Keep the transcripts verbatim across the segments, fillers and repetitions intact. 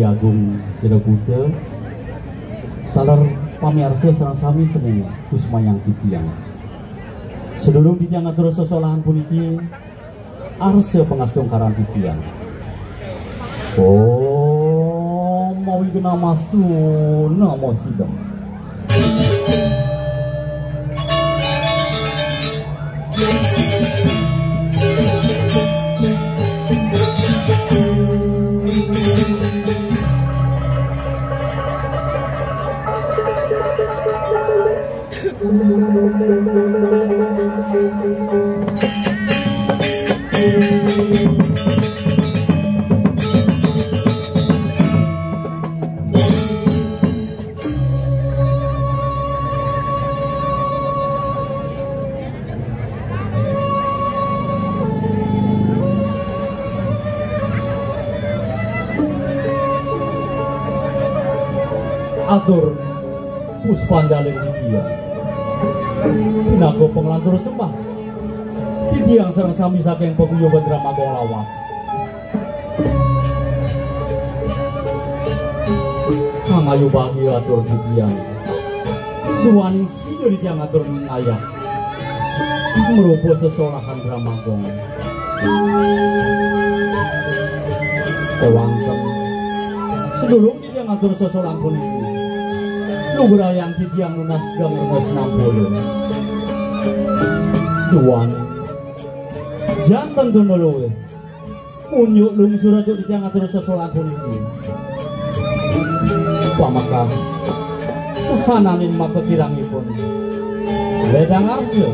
Agung Jero Kuta, taler pamiarsa sareng sami sane kusmayang titiang. Sadurung titiang ngatur sesolahan puniki, arsa pangastungkaran titiang. Om mawi genamastu namo sidem. Atur puspanjaling titiang. Pinaka panglantur sembah, titiang sareng sami saking paguyuban Drama Gong lawas. Kang ayu bagia atur titiang. Duaning sida titiang atur ngayah. Marupa sesolahan Drama Gong. Kewanten. Sadurung titiang atur sesolahan puniki, lugrayang titiang nunas geng rena sinampura. Duaning janten tunda luwih. Unjuk lungsur atur titiang atur sesolahan puniki. Pamekas, sahananing maka kirangipun. Ledang arsa,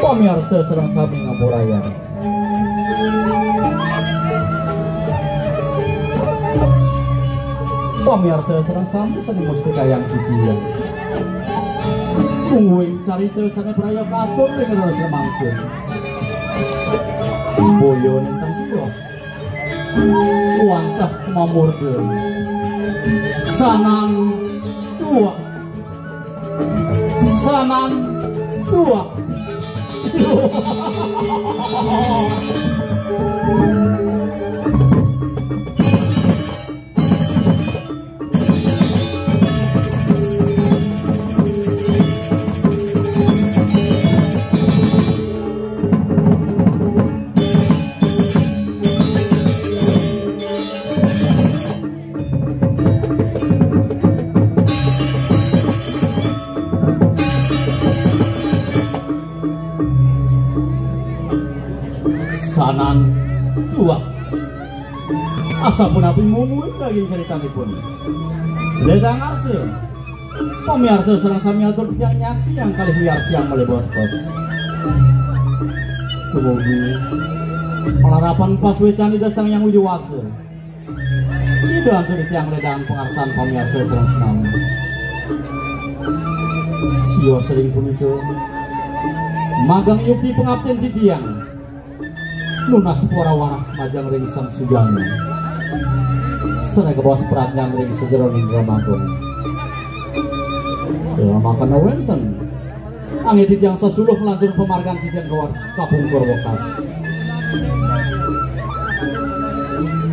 pamiarsa sareng sami ngampurayang. Pamiarsa sareng sami sane mustikayang titiang. Mungguing carita sane praya katur ring rena semangkin. Boya nentang tiwas. Wantah mamurda. Sanan tuak. Sanan tuak. Sanan tuak. Asapunapi mungguing daging caritanipun. Ledang arsa. Pamiarsa sareng sami atur titiang nyaksiang kalih miarsiang malih bos-bos. Dumugi malarapan pasuecan Ida Sang Hyang Widi Wasa. Sida atur titiang ledang pangarsan pamiarsa sareng sami. Sios ring punika magang yukti pangaptin titiang. Nunas para warah majeng ring Sang Sujana. Sane kabaos pradnyan ring sajeroning Drama Gong. Lamaken wenten. Angge titiang sasuluh nglantur pamargan titiang kawat kapungkur wekas.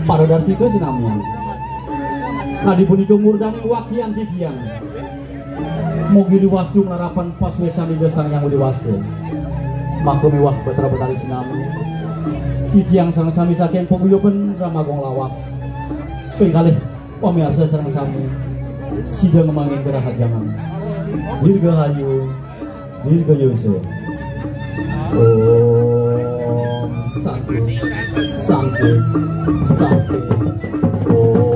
Paradarsika sinamian. Kadi punika murdaning wakian titiang. Mugi diwastu malarapan pasuecan Ida Sang Hyang Widi Wasa. Maka miwah Batara Batari sinami. Titiang sareng sami saking paguyuban Drama Gong lawas. Ping kalih pamiarsa sareng sami. Sida ngemangin kerahajengan. Dirgahayu, dirgayusa. Om Santi, Santi, Santi. Om.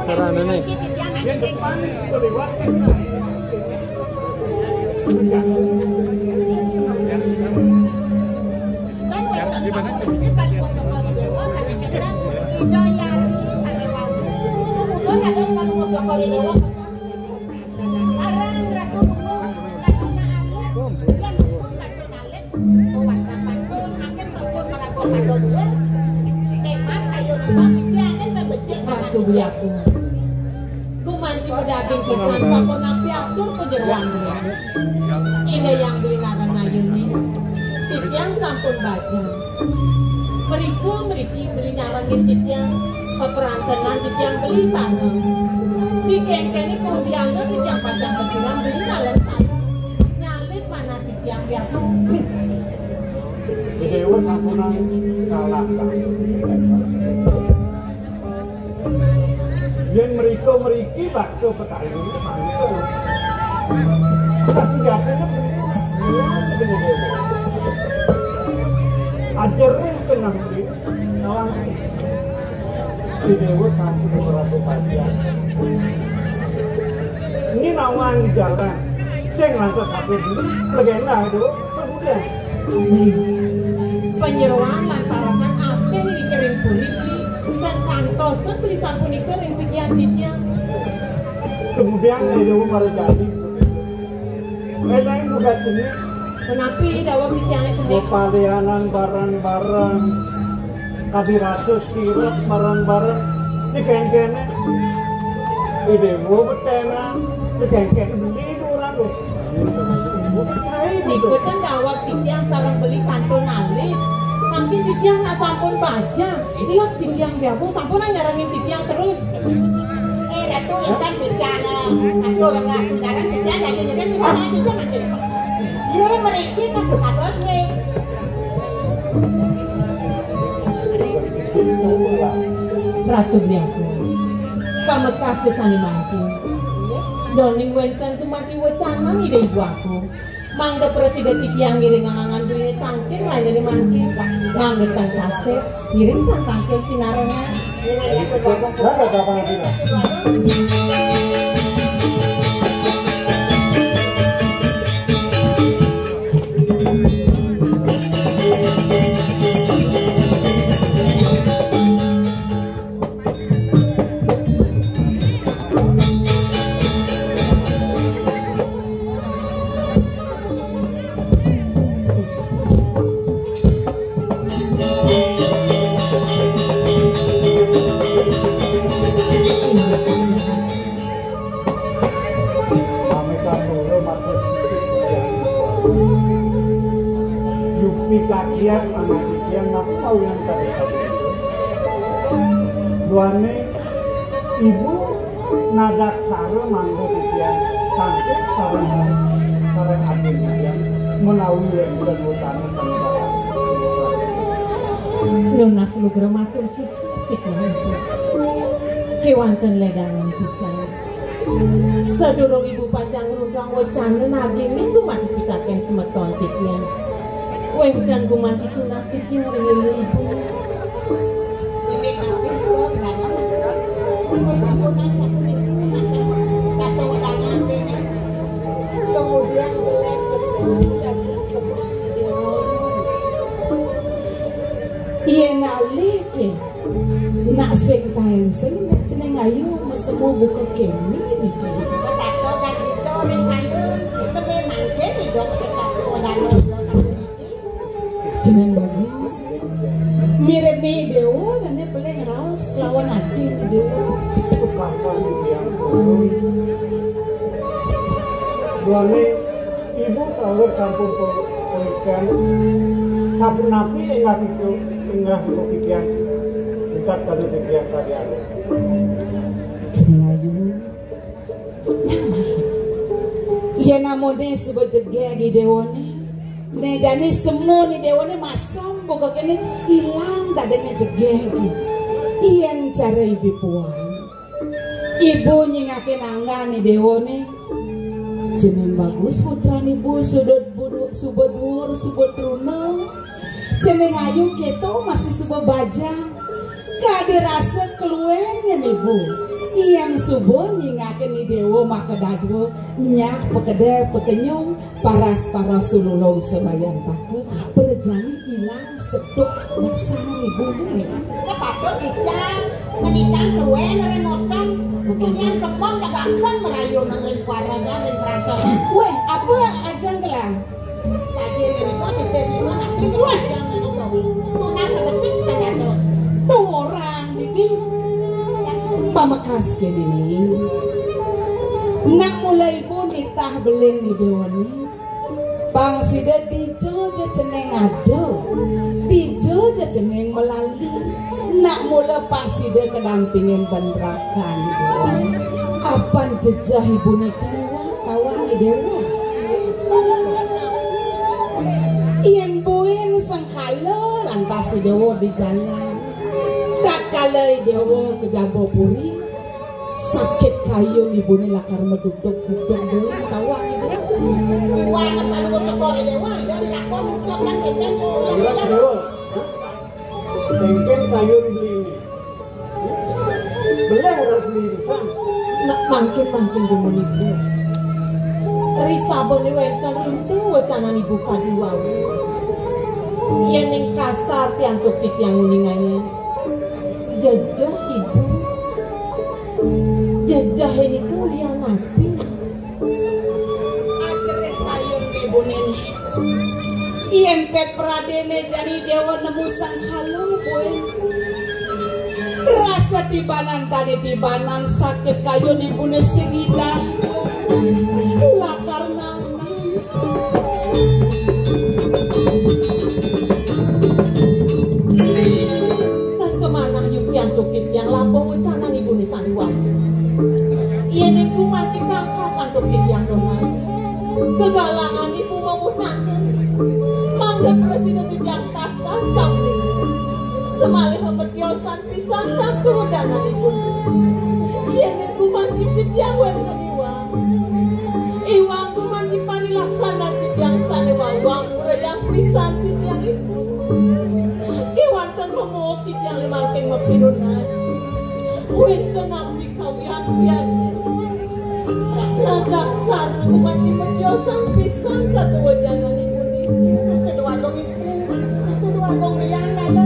Carane ne. Sareng Ratu Runggu, Ratu Naanu, lan pun Ratu Nalin, kawan kapan pun makin sampun maraga pada duwur, temat ayo ruwet, tiangan membecik Ratu Biaku. Gumanti medaging pisan sampun napi atur panyeroan. Inggih yang beli narang ayune. Titiang sampun bajang. Mrika mriki beli nyarengin titiang, peperantenan titiang beli sareng. Dikengkene karudiana titiang pacang kasiran beli nalen sareng. Nyalit manah titiang biaku. Dewa sampunang salah. Yen mrika mriki bakal petani mangke. Kasejatine beli mas. Ajerih kenang beli. Nawang. Dewa sampun ora kepastian. Ini nawang di jalan. Sing lantas aku dulu. Legenda itu. Kemudian. Beli. Panyeroan lan parangan akeh ing kering puri, Beli. Lan kantos ten Beli sapunika ring sikian titiang. Kemudian ayo marejali. Lain-lain buka jenis. Menapi dawuh titiang cenik. Pepalianan barang-barang. Kadi rasa sirep barang-barang. Dikengkene. Ide wo betenan. Dikengkene beli dua ratus. Niku ten dawuh titiang sareng Beli kantun alit. Mangkin titiang nak sampun bajang. Lah titiang biaku sampun nyarengin titiang terus. Eh, Ratu, intan bicara. Ratu, ora ngaku sareng titiang, dadi jenengan titiang mangkin. Yo, mriki padha kados nih. Ratu Biaku. Pamekas desane mangkin. Doning wenten tumati wecanan Ida Ibu aku. Mangda prasida titiang ngiring angangan duwine tangkil rainane mangkin. Mangda tangkase ngiring sang tangkil sinarengan. Mangga kapan dina? Pamitan loro matur sisip. Yupi kakiat anak ikian napa yang tadi. Duane ibu nadak sare mangga titiang tangkis sareng sareng adik titiang menawi wenten wetane sanubara. Nunas lugra matur sisip titiang ibu. Kewanten ledangan pisan. Sadurung ibu pacang ngruntuang wecana naging minggu mati pitaken semeton titiang. Wenten gumanti tunas titiang ring lingga ibu. Inggih mangkin kula ngilangan. Kula sampunang sapunika manten kata wedangan kene. Kemudian jelek pesan dan sebuah video. Yen alih, Dek. Nak sing taen sing nak jeneng ayu mesemu buka kene niki. Kepatu kan kita ring kayu. Kene mangke ridho kepatu wedangan. Jeneng bagus. Mirip ni Dewa, nane pelih ngraos kelawan adin Dewa. Kapan yang turun? Duane ibu sawet sampun pe-, pemikiran. Sapunapi enggah itu, enggah pemikiran. Dekat kali pemikiran tadi ada. Jeneng ayu. Yen namune suba jegeg Ida Dewane, ne jane semune Ida Dewane masem buka kene ilang dadene jegeg. Yen cara ibu puan, ibu nyingake nanggan Ida Dewane. Jeneng bagus putran ibu sudut buru-, suba dhuwur, suba truna. Jeneng ayu keto masih suba bajang. Kadi rasa keluennya nibu. Yang suba nyingakin ni dewa maka dadua nyak pekeda pekenyung paras-paras sululung sebayan taka perjani ilang setuk basang ibu ni. Patut icang menikang kewen orang ngotong. Bukan yang sepong kagakan merayu nang ring kuara nang ring perantau. Weh, apa ajang gelah? Saja yang itu tipe sima nak tipe ajang yang itu. Tunas sebetik tanda dos. Dua orang bibi. Pamekas kene ni. Nak mulai ibu nitah belin ni dewa ni. Pang sida dija ja ceneng ada, dija ja ceneng melali. Nak mula pang sida kedampingin bendrakan. Apan jejeh ibu ni keliwat tawang dewa. Yen buin sengkala lantas dewa di jalan. Tatkala dewa ke Jambapuri, sakit kayun ibuné lakar meduduk-duduk duwé tawang ibu. Iwang malu tepore dewa, jadi lakon untuk kan benten. Iya, dewa. Benten kayun beli ini. Beleh harus beli pisan. Nak mangkin-mangkin dumun ibu. Risabane wenten rintu wecanan ibu kadi wau. Yen ing kasar tiang tukik tiang nguningaya. Jejeh ibu. Jejeh ini tuh lian api. Ajereh kayun ibu nini. Yen pet pradene jani dewa nemu sangkala, boy. Rasa tibanan tadi tibanan sakit kayun ibuné sing ilang. Lakar nanang. Tan kemanah yuk tiang tukit tiang labuh wecanan ibuné sandiwara. Yen ing kuman dikangkat lan tukit tiang donas. Kegalangan ibu mawucanan. Mangda prasida titiang tatas sami. Semalih mediosan pisan tan tuhudanan ibu. Yen ing kuman kicit tiang wenten iwang. Iwang kuman kipani laksanan titiang sane wawang urayang pisan titiang ibu. Kewanten memuh titiang limangking mapinunas. Wenten nampi kawian-wian. Ladak sareng kuman dipetiosan pisan katuwa jangan ibu ni. Kedua dong istri, kedua dong biang ada.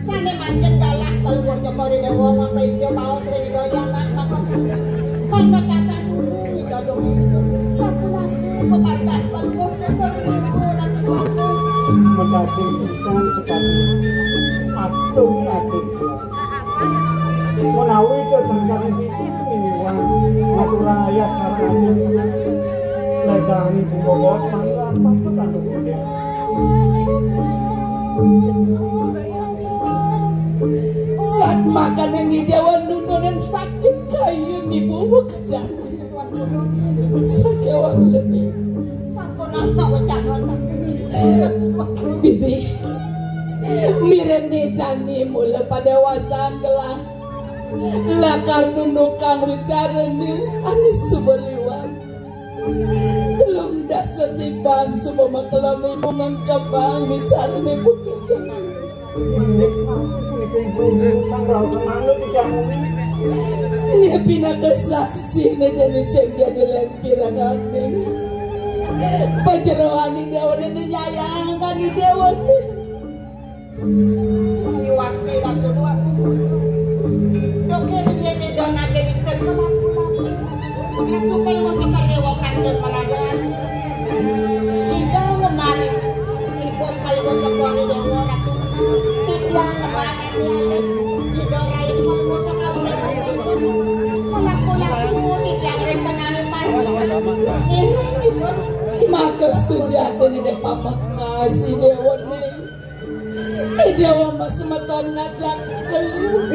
Sane mangkin galah kaluwarga Kori Dewa maka ijo baos ring Ida Hyang Maha Pangkat. Mangga tata suri Ida Dong Ibu. Sapunapi pamargan kaluwarga Kori Dewa Ratu Ratu. Mendaki pisan sekali. Atung atung. Menawi ke sangkar pipis miniwan. Ngaturang ayah sarang adik. Ledang ibu bobot mangga patut anduk gede. Sat makanan Nyi Dewa nundunin sakit kayun ibu kejam. Sakewang leni. Sampun apa wecanan sampun. Bibi, mireng jani mula padewasan gelah. Lakar nundukang wicarane ane suba liwat. Telung dasa tiban suba makelem ibu ngengkebang wicarane bukit jalan. Inggih, punika ibu sang rauh semangat tidak mungkin. Nia pinaka saksi ne jani sing jani lempi raganing. Pajeroan Ida Dewa ne nyayang kang Ida Dewa ne. Saliwat Ratu Dua Kubu. Doke sing yen Ida nate lingser kelapu-lapu. Ratu Palwa Cokor Dewa kantun maraga. Ida ngemari. Ibu Palwa Cokor Dewa Ratu. Titiang ngemari. Ida Rai Palwa Cokor Dewa. Kelapu-lapu titiang ring penariman. Maka sujatine dek pamekas Ida Dewa ne. Dewa Mas semeton ngajak keluh.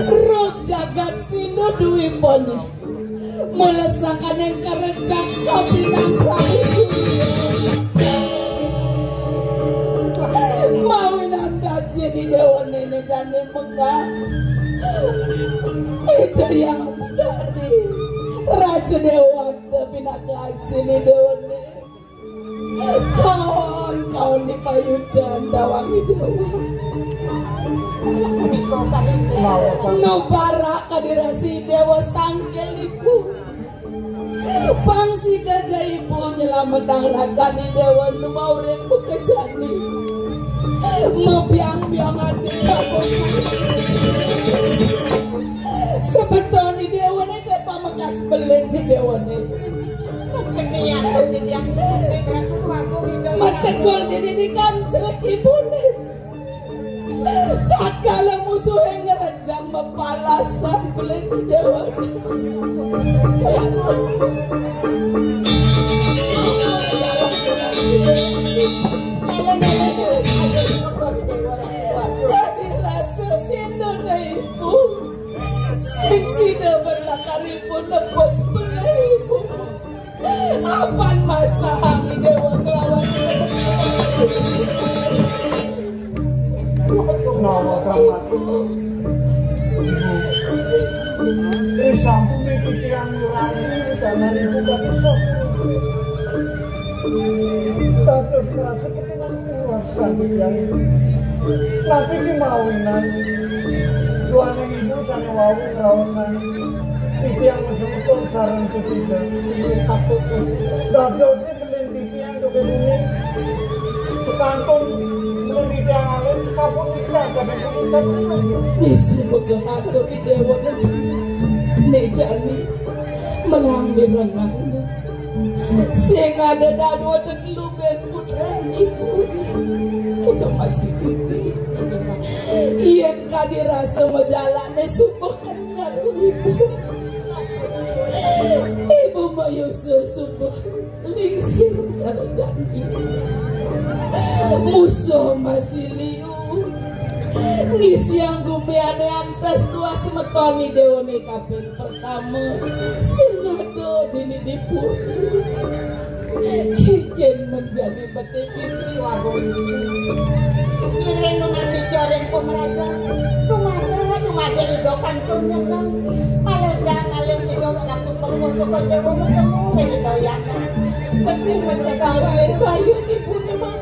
Roh jagat sinu duwipun. Mula sangkaning karecak kabinang Prabu Surya. Mawinan dajine dewa nene jane mengkah. Ida yang dari Raja Dewa binaka jine dewa nene. Kaon Kaon di payudan tawang Déwa. Nu barak kadirasi Déwa sangkil ibu. Pang sida ja ibu nyelametang ragan Déwa nu maurin bekejani. Mabiang-biangan di kampung. Sebeton Déwa né kayak pamekas belin Déwa né. Kenian sing yang Ratu Agung Ida. Mategul diri di kancrek ibuné. Tatkala musuhé ngerejang mapalasan belin Déwa. Jadi rasa sing nuda ibu. Sing sida berlakar ibu nebus belih ibu. Apan masahang Déwa kelawan Nawa Kramat. Ibu. Trisampun titiang nurani danan ibu kados. Dados merasa keturunan kuasa titiang. Tapi ki mawinan duaning ibu sané wau ngraosan titiang mesemutun sareng titiang. Dados Belin titiang duké bumi. Sekantun belin titiang alit, sapunika kabéh punika. Misi begehat duké Déwa Déjani. Né jani melang mirengang. Sing ada dadua tetelu ben putrane ibu. Kita masih bibi. Yén kadi rasa majalane suba kenyel ibu. Ibu mayusa suba lingsir cara jani. Musuh masih liu. Ngisiang gumiane antas dua semetone dewane kaping pertama. Sing ada dini di puri. Kikin menjadi beti pipi warung. Ngiring nunasi joring pemeraja. Tumata, tumata ido kantun nyekang. Maledang alim ido waktu pengutuk dewa bertemu. Beti doyan. Beti menjadi kayu ibu memang.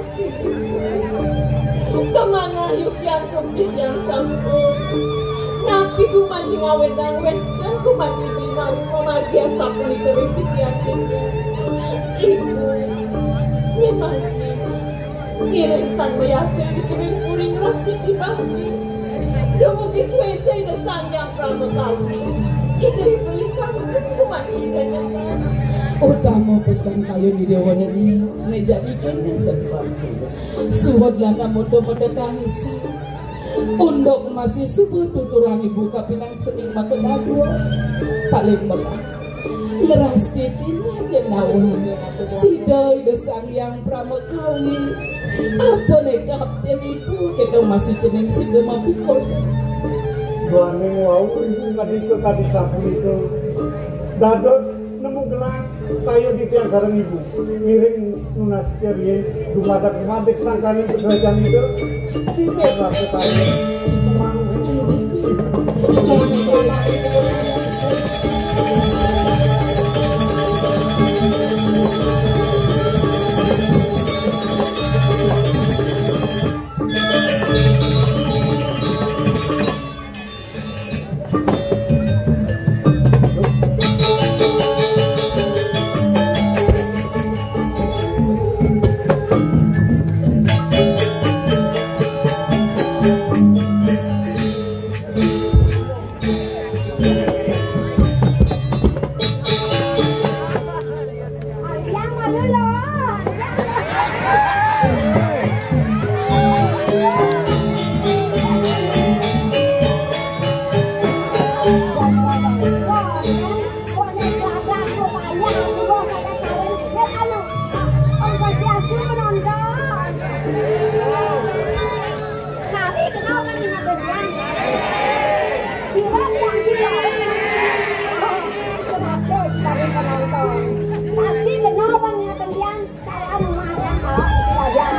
Kemana yuk yang kepik yang sampun. Napi gumanti ngawet-ngawet dan gumanti beli marupa margi sapunika ring titiang. Ibu, nyemanggi. Ngiring sang mayasa dikiring puring rasti di bakti. Dumugi sueca Ida Sang Hyang Pramakawi. Ida beli kangkung gumanti Ida nyaman. Utama pesan kayun Ida wana ni, né jadi kene sebab. Suwed lan amonto-monto tangisan. Unduk masih suba tuturang ibu kapinang cening maka dadua. Paling melah. Leras titinya denawa. Sida Ida Sang Hyang Pramakawi. Apa ne kapten ibu kita masih cening sida mapikul. Duaning wau ibu ngadika kadi sapunika. Dados nemu gelang kayu di tiang sareng ibu. Ngiring nunas keriye dumadak mantik sangkaning kesuecan ida. Sida rasa kaya. Ayang malu loh. Wah, nen, kok nen gagah, kok payah, kok saya kawin. Ya, kalau, ah, Om Swastiastu penonton. Kali kenal kan dengan Benjang. Sira bilang sira. Oh, seratus bagi penonton. Pasti kenal bang ya Benjang. Taran marang awak belajar.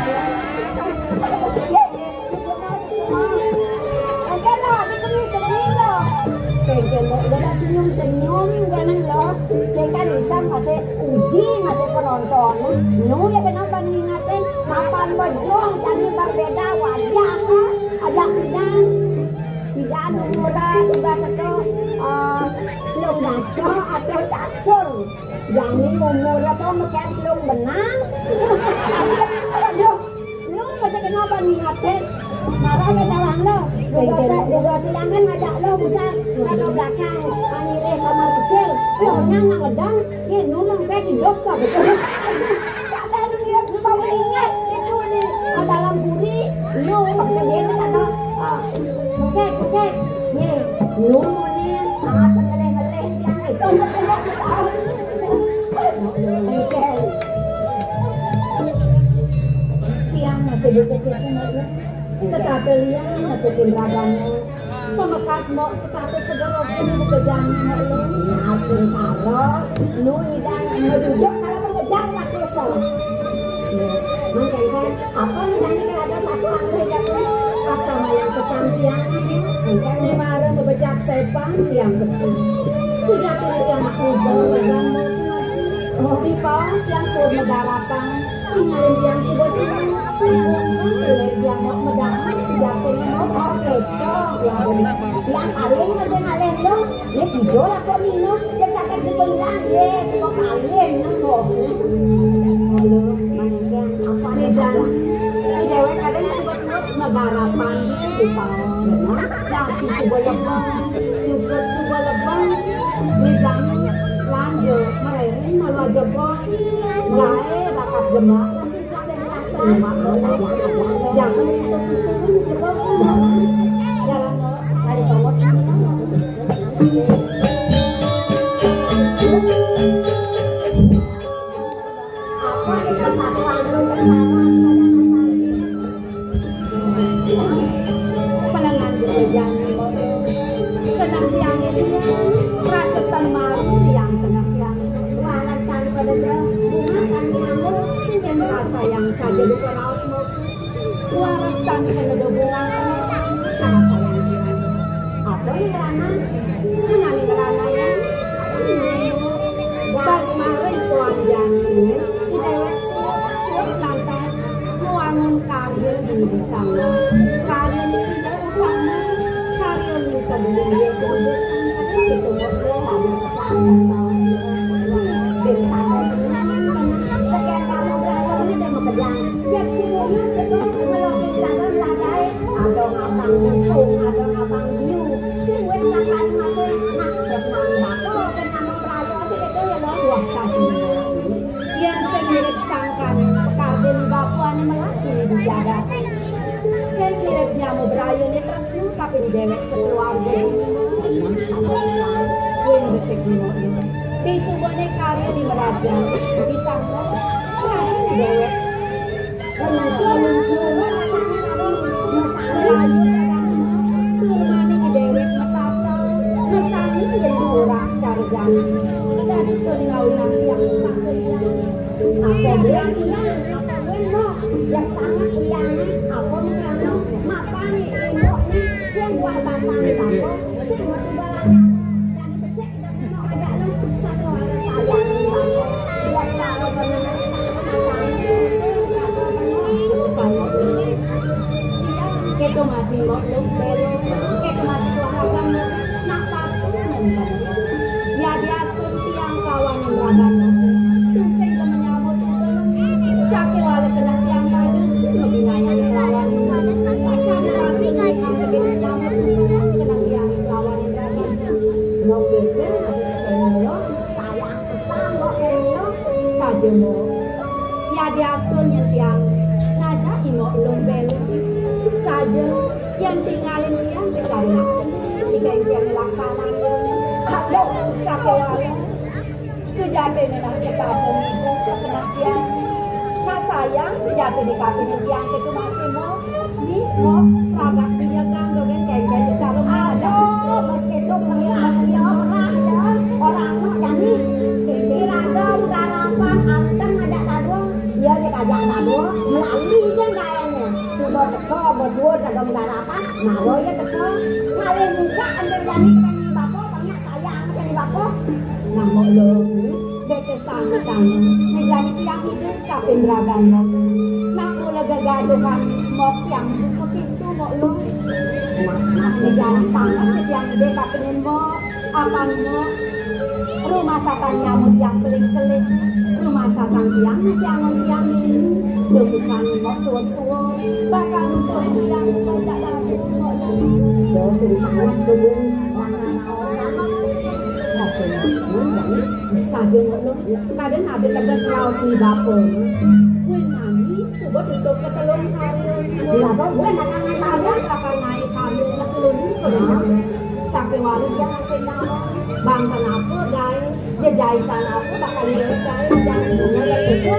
Nggih, nggih. Suksma, suksma. Oke lah, dikemi, dikemi lah. Oke, oke, mau udah Senyum-senyum ganang lo, sing kan isam masih uji masih penonton. Nu ya kenapa ngingetin mapan bejoh jani berbeda wajah lah. Ajak pidan, pidan umur juga setu eh, belum daso atau sasur. Jani umur apa meken belum benang. Aduh, lu masih kenapa ngingetin? Marah ke dalam lo. Dua, dua silangan ngajak lo bisa. Kalau belakang, anilih kamar kecil. Lo nyang nang ledang, ya nu mangke hidup kok gitu. Tak ada lu nginep sebab ingat itu nih. Dalam puri, lu waktu dia ke sana. Ah, oke, oke. Ye, lu mau nih, ah, pengeleh-ngeleh yang itu. Oke. Siang masih ditutup, Mbok. Setata liang netukin ragane. Pemekas, Mbok, setata segera kena bekejangan, Mbok. Nah, sementara nu nyidang ngejujuk kalau bekejar tak kesel. Mangkene apa nih tadi kalau satu anggur jatuh? Apa sama yang pesan tiang? Mangkene mara bebejak sepan tiang pesan. Sujati tiang makubur badan masing-masing. Oh, di pawang tiang suruh negarapan. Tinggalin tiang sudah sini. Kulit tiang mau medangan sejati mau. Oh, kecok. Yang paling masih ngalih lo. Ini tidur aku minum. Yang sakit sebelah. Ye, semua paling nang kok. Halo, mana tiang? Apa nih, Jan? Ini dewek kadang suka-suka negarapan di pawang. Benar? Laki suka lebang. Cukup suba lebeng, nidang, lanjut, mererin malu aja bos. Gae bakat demak, masih tak sehat demak, bos aja. Jangan itu-itu aja bos. Jalan lo, dari bawah sini. Apa kita satu anggur bersama, saja masalah ini. Pelengan dua jani moto. Kenang tiang ini, rasa tan maru tiang kenang tiang. Walau tanpa denda, bunga tan nyamur, senyum rasa yang saja duka raos moto. Walau tanpa denda bunga, rasa yang hilang. Apa yang ramah? Menani ngerananya. Pas maring tuan jani, di dewek suwep lantas. Wangun karya di sana, karya di utama, karya di kedua itu sana sana sana sana. Ben sana sekian kamu berapa menit yang bekerja? Ya semuanya betul melokis dalam lagai. Ada ngapang busung, ada ngapang biu. Sing wet makan masih nak terus nang bako kan nama berapa sih itu ya lo. Wah satu. Yen sing mirip sangkan, kardin bapuane melati di jagat. Sing mirip nyamu brayune tresna, tapi di dewek sekeluarga. Yen besik di mono. Di subane karya di meraja, di sangka, karya di dewek. Melayu kadang, turmane di dewek metata, mesane yen ora carjane. Dadi kene ngawinang tiang sepatu liyan. Apa bilang bilang, apa wen mo, yang sangat liane, apa merano, mapane, imbokne, sing buat basane bako, sing metu dalan. Dadi besik, kita tengok ada lu, satu orang sayang, bako. Biar cara bener, tak kena sayang, itu biasa bener, susah bener. Iya, kita masih mau lu, belo, kita masih tuh harapan, nak patuh, ya, dia Tiang kawaning ragan tusing menyambut. Sakéwala kenah tiang pada sing mabinayan kelawan. Kada rasa ingkang tegeh menyambut kenah tiang kawaning ragan. Mong Bébél masih ketemu lo, sayang pesan kok ketemu lo. Saja mo. Yadiastun yen tiang ngajak imok lung belu. Saja yen tingalin tiang kecari nak cendil, tiga tiang laksanan. Aduh, sakéwala. Sujatine nak setata niku kepenak tiang. Nak sayang sujatine kaping tiang ketu masih mo. Di mo ragak dia kang dogen kengkeng karo. Aduh, meskipun merah ya, merah ya. Orang mo jani. Kira-kira garapan anten ngajak dadua. Iya, dia kajak dadua. Melalui dia gaene. Sudah teko, bos sudah garapan. Maro ya teko. Ngalih muka anten jani ketemu bapak, banyak sayang. Kang, né jani tiang idup kaping ragan, Mbok. Nak mula gegaduhan, Mbok, tiang idup kéto, Mbok, Luh. Nah, nah, né jani sanget tiang idup kapingin, Mbok. Apan, Mbok, rumasakan nyamut tiang kelik-kelik. Rumasakan tiang masih angon tiang ini. Luh pisan, Mbok, suwun-suwun. Bakal nuntun tiang, Mbok, jak dapur, Mbok, Luh. Yo, sing sanget, Luh. Nah, nah, nah, sanget. Saja, Mbok, Luh. Saja, Mbok, Luh. Kadén ada teges raos ni bapa. Kuwi nani suba tutup ketelung kali. Lha apa kuwi nak tangan tangan? Kapan naik kali ketelung kali. Sakéwali dia ngasih nama. Bang kenapa, Gai? Dia jahit tanah apa, bakal dia jahit. Jangan dengar itu.